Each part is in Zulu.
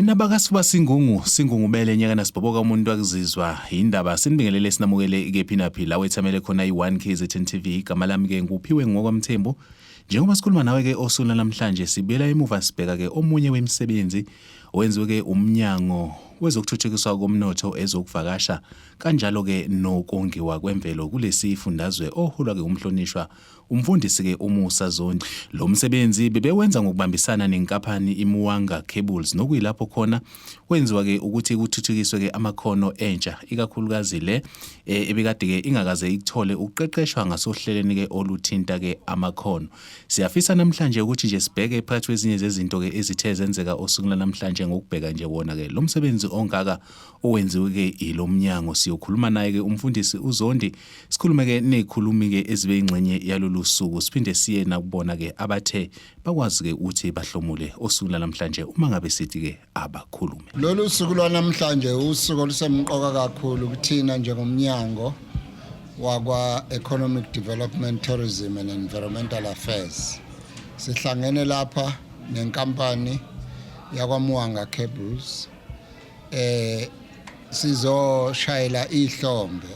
Nina bakasifuba singungu singungubele nyakana sibhoboka umuntu akuzizwa indaba. Sinibingelele, sinamukele kephi naphi la wethamele khona i-1 KZN TV. Igama lami ke nguphiwe ngokwaMthembu. Njengoba sikhuluma nawe ke osuku namhlanje, sibuyela emuva, sibheka ke omunye wemisebenzi owenziwe ke umnyango wezokuthuthukiswa komnotho, ezokuvakasha kanjalo ke nokongiwa kwemvelo kulesi fundazwe, oholwa ke umhlonishwa umfundisi ke uMusa Zondi. Lo msebenzi bebewenza ngokubambisana nenkampani iMuwanga Cables, nokuyilapho khona wenziwa ke ukuthi kuthuthukiswe ke amakhono entsha, ikakhulukazi le ebikade ke ingakaze ikuthole ukuqeqeshwa ngasohlelweni ke oluthinta ke amakhono. Siyafisa namhlanje ukuthi nje sibheke phakathi kwezinye zezinto ke ezithe zenzeka osukwini namhlanje, ngokubheka nje wona ke lo msebenzi ongaka owenziwe ke ilomnyango. Siyokhuluma naye ke umfundisi uZondi, sikhulume ke nezikhulumi ke ezibe ingxenye yalolu suku, siphinde siye nakubona ke abathe bakwazi ke ukuthi bahlomule osukwini namhlanje, uma ngabe sithi ke abakhulume. Lolu suku lwanamhlanje usuku olusemqoka kakhulu kuthina njengomnyango wakwa Economic Development, Tourism and Environmental Affairs. Sihlangene lapha nenkampani yakwaMwanga Cables, sizoshayela ihlombe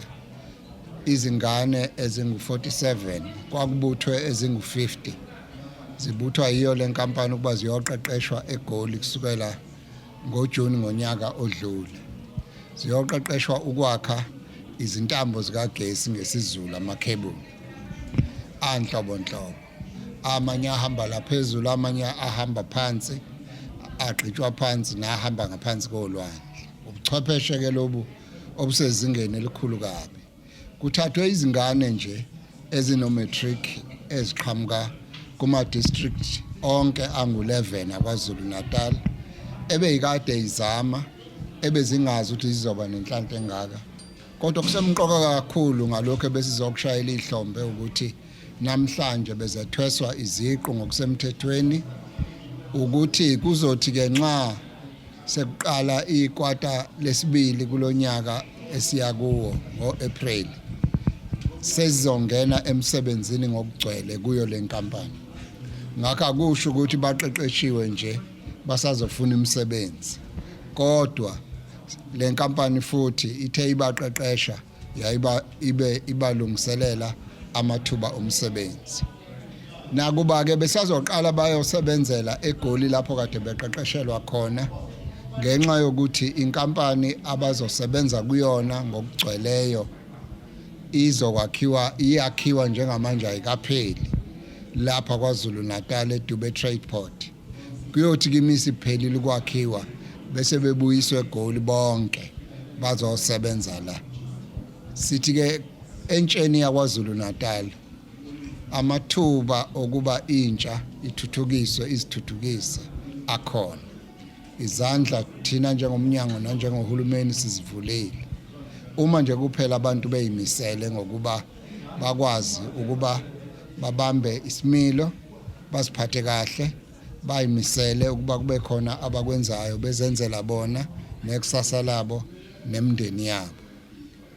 izingane ezingu-47. Kwakubuthwe ezingu-50, zibuthwa yiyo le nkampani ukuba ziyoqeqeshwa eGoli kusukela ngoJuni ngonyaka odlule. Ziyoqeqeshwa ukwakha izintambo zikagesi, ngesiZulu ama-cable anhlobonhlobo. Amanye ahamba la phezulu, amanye ahamba phansi, agqitshwa phansi, nahamba ngaphansi kolwandle. Ubuchwepheshe ke lobu obusezingeni elikhulu kabi. Kuthathwe izingane nje ezino-matric eziqhamuka kuma-district onke angu-11 aKwaZulu Natal, ebeyikade izama, ebezingazi ukuthi zizoba nenhlanhla engaka. Kodwa kusemqoka kakhulu ngalokho ebesizokushayela ihlombe ukuthi namhlanje bezethweswa iziqu ngokusemthethweni, ukuthi kuzothi ke nxa sekuqala ikwata lesibili kulonyaka esiya kuwo ngo-April, sezizongena emsebenzini ngokugcwele kuyo le nkampani. Ngakho akusho ukuthi baqeqeshiwe nje basazofuna imisebenzi, kodwa le nkampani futhi ithe ibaqeqesha yayiba ibe ibalungiselela amathuba omsebenzi. Nakuba ke besazoqala bayosebenzela eGoli lapho kade beqeqeshelwa khona, ngenxa yokuthi inkampani abazosebenza kuyona ngokugcweleyo izokwakhiwa, iyakhiwa njengamanje, ayikapheli, lapha KwaZulu Natal eDube Trade Port. Kuyothi kimisi iphelile ukwakhiwa bese bebuyiswe eGoli bonke bazosebenza la. Sithi ke entsheni yaKwaZulu Natal, amathuba okuba intsha ithuthukiswe, izithuthukise akhona. Izandla thina njengomnyango nanjengohulumeni sizivulile, uma nje kuphela abantu beyimisele ngokuba bakwazi ukuba babambe isimilo, baziphathe kahle, bayimisele ukuba kube khona abakwenzayo bezenzela bona nekusasa labo nemindeni yabo.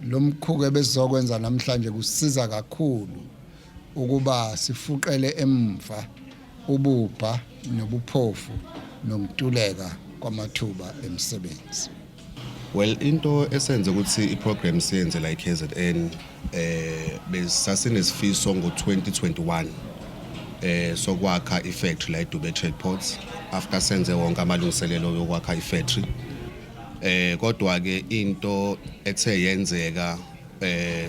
Lo mkhuku ebesizokwenza namhlanje kusiza kakhulu ukuba sifuqele emva ububha nobuphofu nokuntuleka kwamathuba emisebenzi. Well, into esenze ukuthi iprogram siyenze la eKZN, besasinesifiso ngo2021 sokwakha ifactory la eDube Trade Ports, after senze wonke amalungiselelo yokwakha ifactory. Kodwa ke into ethe yenzeka,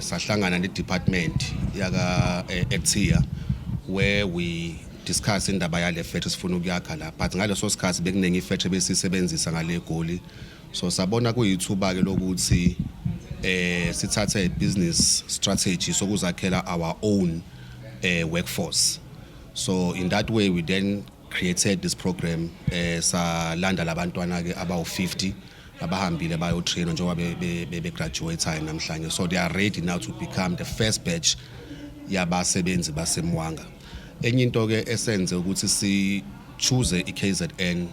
sahlangana ne department yaka eTIA, where we discuss indaba yale factory sifuna ukuyakha la, but ngaleso sikhathi bekunengi ifactory besisebenzisa ngale Goli. So sabona kuyithuba ke lokuthi sithathe business strategy sokuzakhela our own workforce. So in that way we then created this program. Salanda labantwana ke abawu 50 abahambile bayotrain njengoba be graduate namhlanje. So they are ready now to become the first batch yabasebenzi baseMwanga. Enye into ke esenze ukuthi si choose iKZN,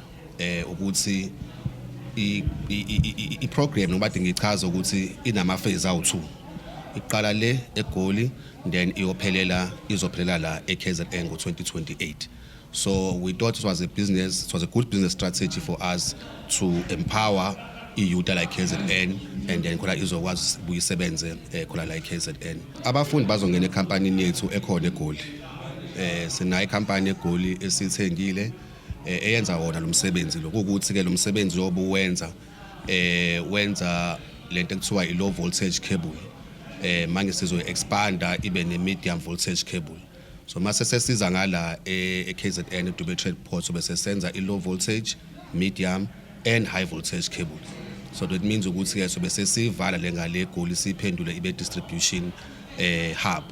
ukuthi i program ngoba ngichaza ukuthi inama phase awu2, iqala le eGoli, then iyophelela, izophelela la eKZN ngo2028. So we thought it was a good business strategy for us to empower i-youth la KZN and then khona izokwazi buyisebenze khona la KZN. Abafundi bazongena ekhampanini yethu ekhona eGoli. Sinayo ikhampani eGoli esithengile eyenza wona lo msebenzi lo. Ukuthi ke lo msebenzi obuwenza wenza lento ekuthiwa i low voltage cable. Manje sizo expanda ibe ne medium voltage cable. So mase sesiza ngala e-KZN eDube Trade Port, bese senza i low voltage, medium and high voltage cable. So that means ukuthi ke sobe sesivala le ngale eGoli, siphendule ibe distribution hub.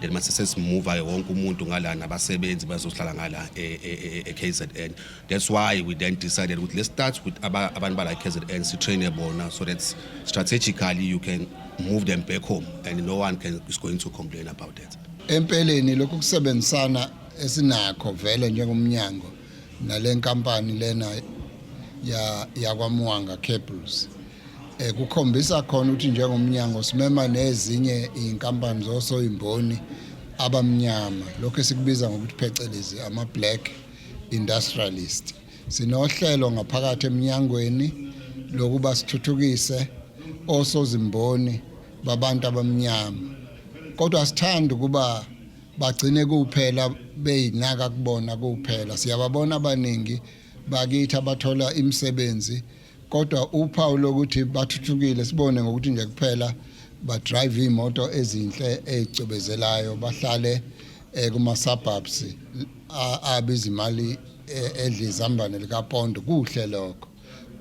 Then mase sesimuva ke wonke umuntu ngala nabasebenzi bazohlala ngala e-KZN. That's why we then decided ukuthi let's start with abantu bala KZN, si-train bona, so that strategically you can move them back home and no one is going to complain about that. Empeleni lokhu kusebenzisana esinakho vele njengomnyango nale nkampani lena ya yakwaMwanga Cables kukhombisa khona ukuthi njengomnyango simema nezinye inkampani zosoyimboni abamnyama, lokho esikubiza ngokuthi phecelezi ama black industrialist. Sinohlelo ngaphakathi eminyangweni lokuba sithuthukise osozimboni babantu abamnyama, kodwa sithanda ukuba bagcine kuphela beyinaka kubona kuphela. Siyababona abaningi bakithi abathola imisebenzi, kodwa uphawu lokuthi bathuthukile sibone ngokuthi nje kuphela ba drive imoto ezinhle ezicwebezelayo, bahlale kuma suburbs abiza imali edla izambane likapondo. Kuhle lokho,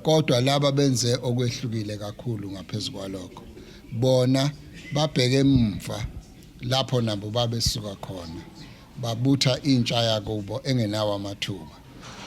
kodwa laba benze okwehlukile kakhulu ngaphezulu kwalokho. Bona babheke emva lapho nabo babesuka khona, babutha intsha yakubo engenawo amathuba,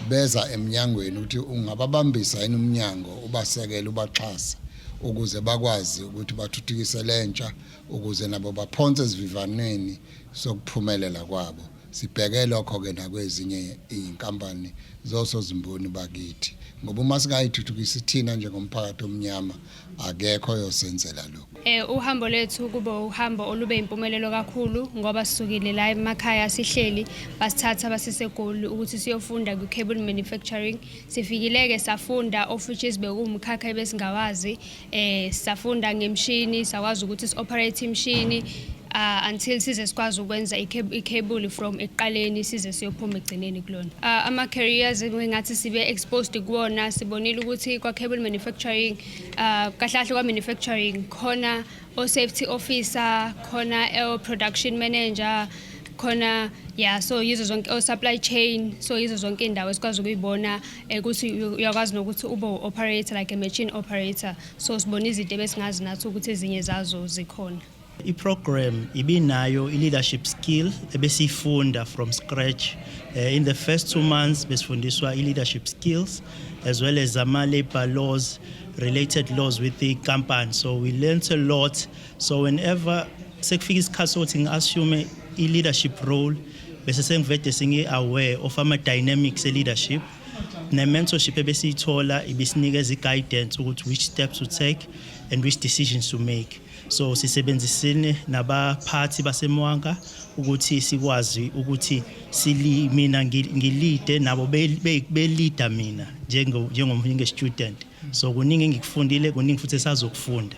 beza eminyangweni ukuthi ungababambisa yini umnyango, ubasekele, ubaxhase ukuze bakwazi ukuthi bathuthukise lentsha, ukuze nabo baphonse esivivaneni sokuphumelela kwabo. Sibheke lokho ke nakwezinye izinkampani zosozimboni bakithi, ngoba uma singayithuthukisi thina njengomphakathi omnyama, akekho oyosenzela lokho. Uhambo lethu kube uhambo olube impumelelo kakhulu, ngoba sisukile la emakhaya sihleli, basithatha basiseGoli ukuthi siyofunda kwi-cable manufacturing. Sifikile-ke safunda, of which is bekuwumkhakha ebesingawazi. Safunda ngemishini, sakwazi ukuthi si-operate imishini until size sikwazi ukwenza i-cable from ekuqaleni size siyophuma ekugcineni kulona. Ama-careers engathi sibe exposed kuwona, sibonile ukuthi kwa-cable manufacturing, kahle kahle kwa-manufacturing khona o-safety officer, khona o-production manager khona, yeah, so yizo zonke o-supply chain, so yizo zonke indawo esikwazi ukuyibona ukuthi uyakwazi nokuthi ube u-operator, like a machine operator. So sibona izinto ebesingazi nathi ukuthi ezinye zazo zikhona. I-program ibinayo i-leadership skill ebesiyifunda from scratch. In the first 2 months besifundiswa i-leadership skills as well as ama-labor laws, related laws with the company. So we learned a lot. So whenever sekufika isikhathi sokuthi ngi-assume i-leadership role, bese sengivede sengi-aware of ama-dynamics e-leadership, ne-mentorship ebesiyithola ibisinikeza i-guidance ukuthi which steps to take and which decisions to make. So sisebenzisene nabaphathi baseMwanga ukuthi sikwazi ukuthi sili mina ngilide nabo belida mina njenge-student. So kuningi engikufundile, kuningi futhi esazokufunda.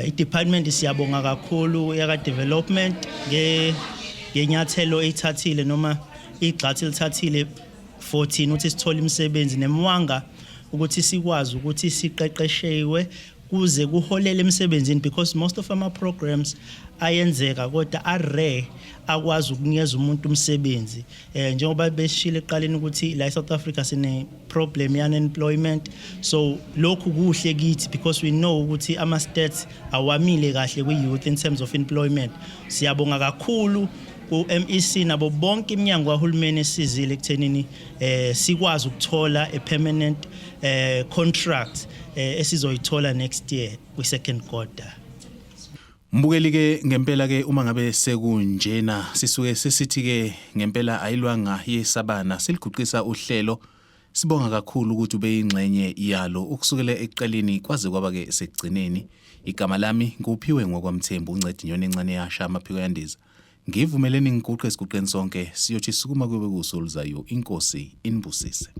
I-department siyabonga kakhulu yaka development ngenyathelo eyithathile noma igxathi elithathile for thina ukuthi sithole imisebenzi neMwanga, ukuthi sikwazi ukuthi siqeqeshewe kuze kuholele emsebenzini, because most of ama programs ayenzeka kodwa a rare akwazi ukunikeza umuntu umsebenzi. Njengoba beshile eqaleni ukuthi la eSouth Africa sine problem ye unemployment, so lokhu kuhle kithi because we know ukuthi ama stats awamile kahle kwi youth in terms of employment. Siyabonga kakhulu ku-MEC nabo bonke iminyango kahulumeni esizile ekuthenini sikwazi ukuthola a permanent contract esizoyithola next year kwi second quarter. Mbukeli ke, ngempela ke uma ngabe sekunjena, sisuke sesithi ke ngempela ayilwanga yesabana, siliguqisa uhlelo. Sibonga kakhulu ukuthi ube yingxenye yalo ukusukela ekuqaleni kwaze kwaba ke sekugcineni. Igama lami nguPhiwe ngokwaMthembu, uncedi inyoni encane yasha amaphiko yandiza. Ngivumeleni ngiguqe esiguqeni sonke siyothi sukuma kube kuso oluzayo inkosi inibusise.